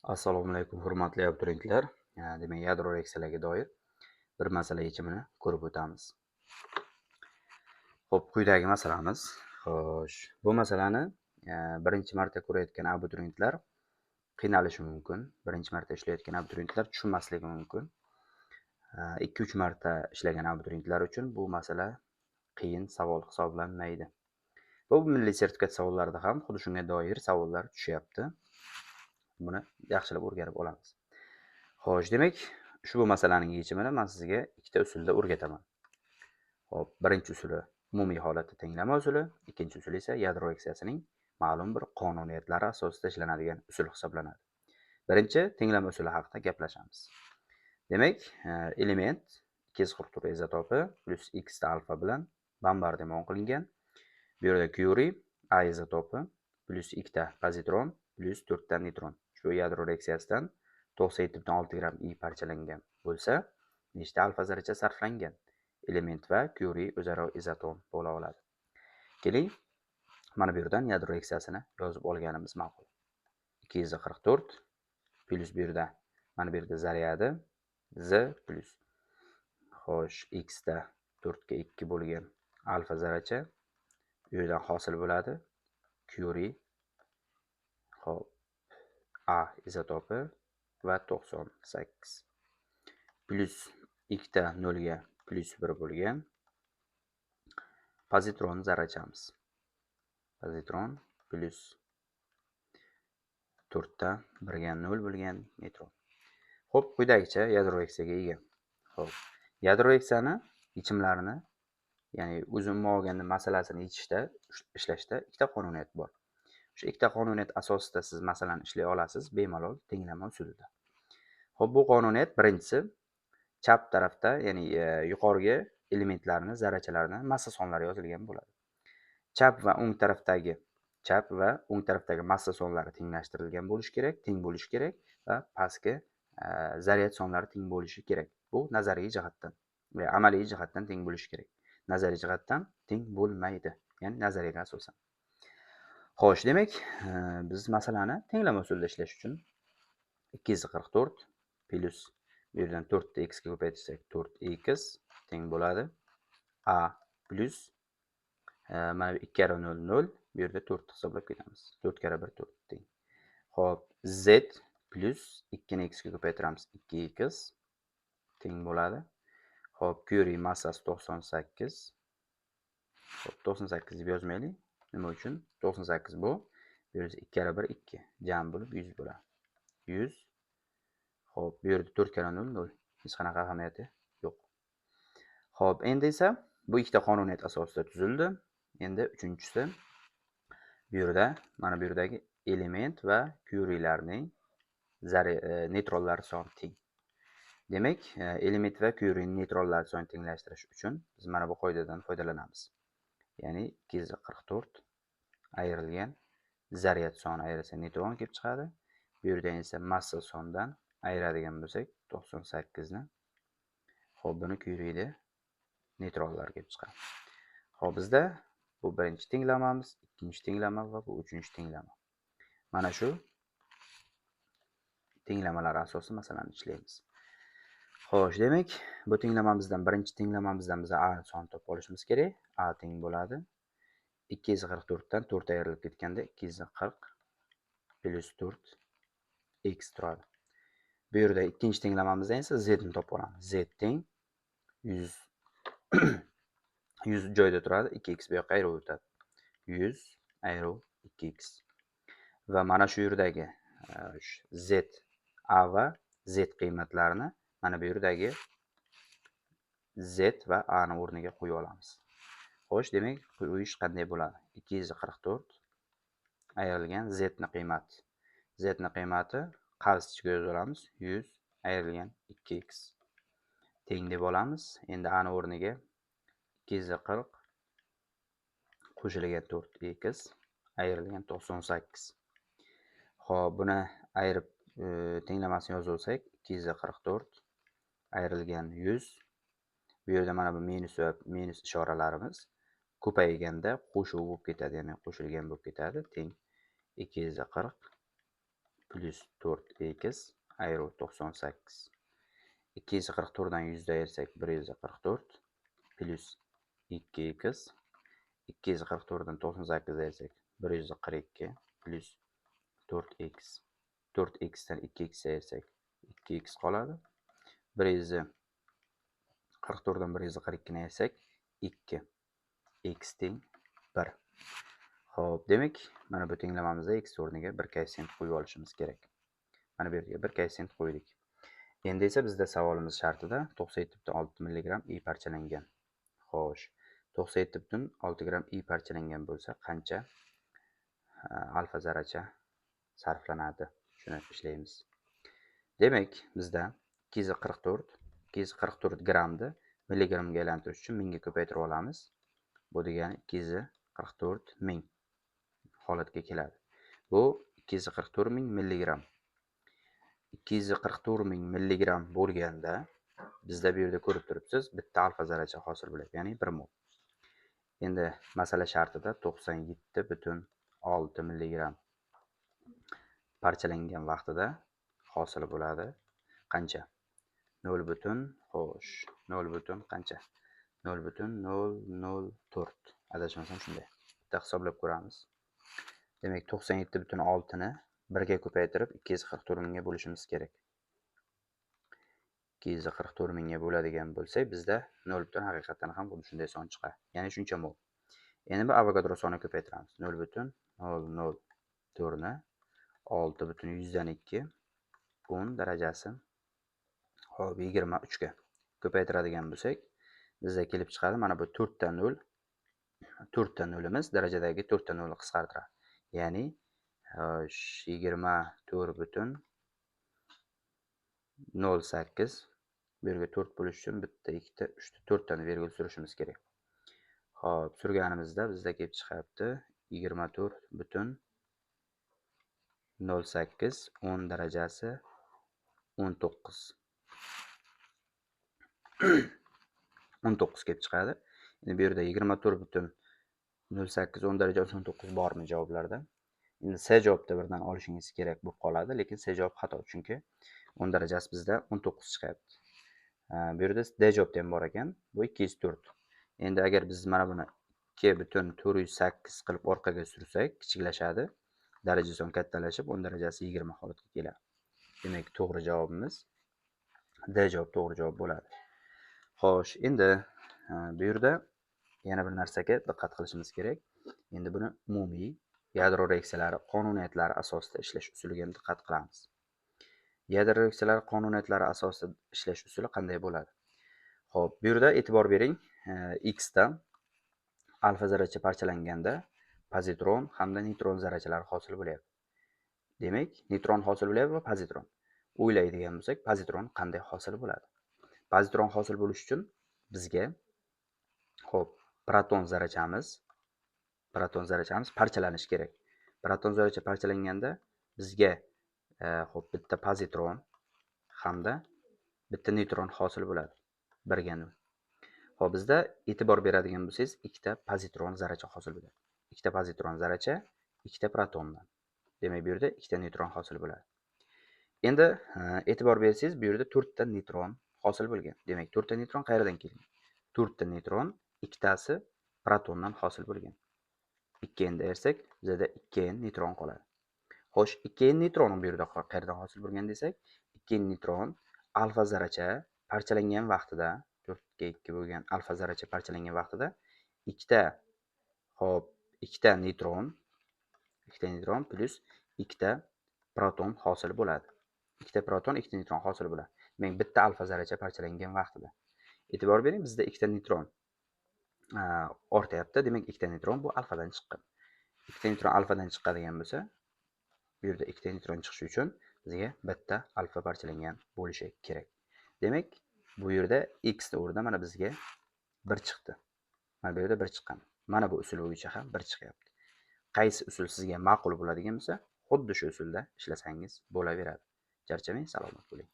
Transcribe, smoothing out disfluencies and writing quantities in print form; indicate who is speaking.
Speaker 1: Assalomu alaykum, hurmatli abituriyentlar. Demak, yadro reaksiyalariga doir bir masala yechimini ko'rib o'tamiz. Xo'p, quyidagi masalamiz. Xo'sh, bu masalani birinchi marta ko'rayotgan abituriyentlar qiynalishi mumkin. Birinchi marta ishlayotgan abituriyentlar tushunmasligi mumkin. 2-3 marta ishlagan abituriyentlar uchun bu masala qiyin savol hisoblanmaydi. Bu milliy sertifikat savollarida ham xuddi shunga doir savollar tushyapti. Buni yaxshilab o'rganib olamiz. Xo'sh, demak, ushbu masalaning yechimini men sizga ikkita usulda o'rgataman. Xo'p, birinchi usuli umumiy holatda tenglama usuli, ikkinchi usuli esa yadro reaksiyasining ma'lum bir qonuniyatlari asosida ishlanadigan usul hisoblanadi. Birinchi tenglama usuli haqida gaplashamiz. Demak, element 244 izotopi plus x ta alfa bilan bombardimon qilingan. Bu yerda Curie A izotopi plus 2 ta pozitron plus 4 ta neytron. Shu yadro reaksiyasidan 97,6 gramm I parchalangan bo'lsa, nechta alfa zarracha sarflangan? Element va Curie o'zaro izoton bo'la oladi. Keling, mana bu yerdan yadro reaksiyasini yozib olganimiz ma'qul. 244 plus bu yerda, mana bu yerda zaryadi Z plus, xo'sh, x da 4 ga 2 bo'lgan alfa zarracha bu yerdan hosil bo'ladi. Curie, xo'p, A izotopi va 98 plus 2 ta 0 ga plus 1 bo'lgan pozitron zarrachamiz. Pozitron plus 4 ta 1 ga 0 bo'lgan neytron. Xo'p, quyidagicha yadro reaksiyaga ega. Xo'p, yadro reaksiyani yechimlarini, ya'ni o'zi umuman olganda masalasini yechishda, ishlashda ikkita qonuniyat bor. O'sha ikkita qonuniyat asosida siz masalani ishlay olasiz bemalol tenglama usulida. Xo'p, bu qonuniyat birinchisi chap tarafda, ya'ni yuqoriga elementlarni, zarrachalarni massa sonlari yozilgan bo'ladi. Chap va o'ng tarafdagi massa sonlari tenglashtirilgan bo'lishi kerak, teng bo'lishi kerak va pastki zaryad sonlari teng bo'lishi kerak. Bu nazariy jihatdan va amaliy jihatdan teng bo'lishi kerak. Nazariy jihatdan teng bo'lmaydi, ya'ni nazariyaga asosan. Xo'sh, demak, biz masalani tenglama usulida ishlash uchun 244 plus bu yerdan 4 ta x ga ko'paytirsak 4x teng bo'ladi a plus mana bu 2 karra 0 0, bu yerda 4 hisoblab ketamiz. 4 karra 1 4 teng. Xo'p, z plus 2 ni x ga ko'paytiramiz 2x teng bo'ladi. Xo'p, Curie massasi 98. Xo'p, 98 deb yozmaylik. Nima uchun? 98 bu yerda 2 karra 1 2 jam bo'lib 100 bo'ladi. 100. Xo'p, bu yerda 4 karra 0 0. Hech qanaqa ahamiyati yo'q. Xo'p, endi esa bu ikkita qonuniyat asosida tuzildi. Endi uchinchisi bu yerda, mana bu yerdagi element va Curielarning neytronlari soni teng. Demak, element va Curie neytronlari sonini tenglashtirish uchun biz mana bu qoidadan foydalanamiz. Ya'ni 244 ayrilgan zaryad soni ayrilsa neytron kelib chiqadi. Bu yerdan esa massa sondan ayiradigan bo'lsak 98 ni, xo'p, buni Curie'da neytronlar kelib chiqadi. Xo'p, bizda bu birinchi tenglamamiz, ikkinchi tenglama va bu uchinchi tenglama. Mana shu tenglamalar asosida masalani ishlaymiz. Xo'sh, demak, bu tenglamamizdan, birinchi tenglamamizdan biz a sonini topib olishimiz kerak. A teng bo'ladi 244 dan 4 ayrilib ketganda 240 plus 4 x turadi. Bu yerda ikkinchi tenglamamizdan esa z ni topib olamiz. Z teng 100, 100 joyida turadi, 2x bu yoqqa ayirib o'tadi. 100 ayirib 2x. Va mana shu yerdagi z, a va z qiymatlarini mana bu yerdagi z va a ni o'rniga qo'yib olamiz. Xo'sh, demak, qo'yish qanday bo'ladi? 244 ayrilgan z ni qiymati. Z ni qiymati qavs ichiga yozib olamiz. 100 ayrilgan 2x teng deb olamiz. Endi a ni o'rniga 240 qo'shilgan 4x ayrilgan 98. Xo'p, buni ayirib tenglamasini yozib olsak, 244 ayrilgan 100. Bu yerda mana bu minus va minus ishoralarimiz ko'payganda qo'shuv bo'lib ketadi, ya'ni qo'shilgan bo'lib ketadi. Teng 240 Plyus 4x ayru 98. 244 dan 100 ayirsak 144 plyus 2x. 244 dan 98 ayirsak 142 plyus 4x. 4x dan 2x ayirsak 2x qoladi. 144 dan 142 ni ayirsak 2. X teng 1. Xo'p, demak, mana bu tenglamamizda x o'rniga 1 koeffitsient qo'yib olishimiz kerak. Mana bu yerga 1 koeffitsient qo'ydik. Endi esa bizda savolimiz shartida 97,6 mg I parchalangan. Xo'sh, 97,6 gramm I parchalangan bo'lsa, qancha alfa zarracha sarflanadi? Shuni ishlaymiz. Demak, bizda 244 grammni milligramga aylantirish uchun 1000 ga ko'paytirib olamiz. Bu degani 244 ming holatga keladi. Bu 244 ming milligram. 244 ming milligram bo'lganda bizda bu yerda ko'rib turibsiz, bitta alfa zarracha hosil bo'ladi, ya'ni 1 mol. Endi masala shartida 97,6 milligram parchalangan vaqtida hosil bo'ladi. Qancha? 0 butun, xo'sh, 0 butun qancha? 0,004. Adashmasam shunday. Bitta hisoblab ko'ramiz. Demak, 97,6 ni 1 ga ko'paytirib 244 mingga bo'lishimiz kerak. 244 mingga bo'ladigan bo'lsak, bizda 0 butun haqiqatan ham xuddi shunday son chiqadi. Ya'ni shuncha mol. Endi bu Avogadro sonini ko'paytiramiz. 0,004 ni 6,2 10 darajasi hop 23 ga ko'paytiradigan bo'lsak, bizda kelib chiqadi mana bu 4 ta 0. 4 ta 0imiz darajadagi 4 ta 0 ni qisqartiradi. Ya'ni 24,08, bu yerga 4 bo'lish uchun bitta, ikkita, uchta, to'rttani vergul surishimiz kerak. Xo'p, surganimizda bizda kelib chiqyapti 24,08 10 darajasi 19. 19 kelib chiqadi. Endi bu yerda 24,08 10 darajasi 19 bormi javoblarda? Endi C javobda birdan olishingiz kerak bo'lib qoladi, lekin C javob xato, chunki 10 darajasi bizda 19 chiqyapti. Bu yerda D javobda ham bor ekan, bu 204. Endi agar biz mana buni 2,408 qilib orqaga sursak, kichiklashadi. Daraja son kattalashib 10 darajasi 20 holatga keladi. Demak, to'g'ri javobimiz D javob to'g'ri javob bo'ladi. Xo'sh, endi bu yerda yana bir narsaga diqqat qilishimiz kerak. Endi buni umumiy yadro reaksiyalari qonuniyatlari asosida ishlash usuliga ham diqqat qilamiz. Yadro reaksiyalari qonuniyatlari asosida ishlash usuli qanday bo'ladi? Xo'p, bu yerda e'tibor bering, X da alfa zarracha parchalanganda pozitron hamda neytron zarrachalari hosil bo'lyapti. Demak, neytron hosil bo'lyapti va pozitron. O'ylaydigan bo'lsak, pozitron qanday hosil bo'ladi? Pozitron hosil bo'lishi uchun bizga xo'p, proton zarrachamiz parchalanishi kerak. Proton zarracha parchalanganda bizga xo'p, bitta pozitron hamda bitta neytron hosil bo'ladi. 1 ga 0. Xo'p, bizda e'tibor beradigan bo'lsangiz, ikkita pozitron zarracha hosil bo'ladi. Ikkita pozitron zarracha, ikkita protondan. Demak, bu yerda ikkita neytron hosil bo'ladi. Endi e'tibor bersangiz, bu yerda 4 ta neytron hosil bo'lgan. Demak, 4 ta neytron qayerdan kelgan? 4 ta neytron ikkitasi protondan hosil bo'lgan. 2 n ayirsak, bizda 2 n neytron qoladi. Xo'sh, 2 n neytron bu yerda qayerdan hosil bo'lgan desak, 2 n neytron alfa zarracha parchalangan vaqtida, 4 ga 2 bo'lgan alfa zarracha parchalangan vaqtida ikkita, xo'p, ikkita neytron plyus ikkita proton hosil bo'ladi. Ikkita proton, ikkita neytron hosil bo'ladi. Demak, bitta alfa zarracha parchalangan vaqtida. E'tibor bering, bizda ikkita neytron ortayapti. Demak, ikkita neytron bu alfadan chiqqan. Ikkita neytron alfadan chiqadigan bo'lsa, bu yerda ikkita neytron chiqishi uchun bizga bitta alfa parchalangan bo'lishi kerak. Demak, bu yerda x o'rnida mana bizga 1 chiqdi. Mana bu yerda 1 chiqqan. Mana bu usul bo'yicha ham 1 chiqyapti. Qaysi usul sizga ma'qul bo'ladigan bo'lsa, xuddi shu usulda ishlasangiz bo'laveradi. Charchamang, salomat bo'ling.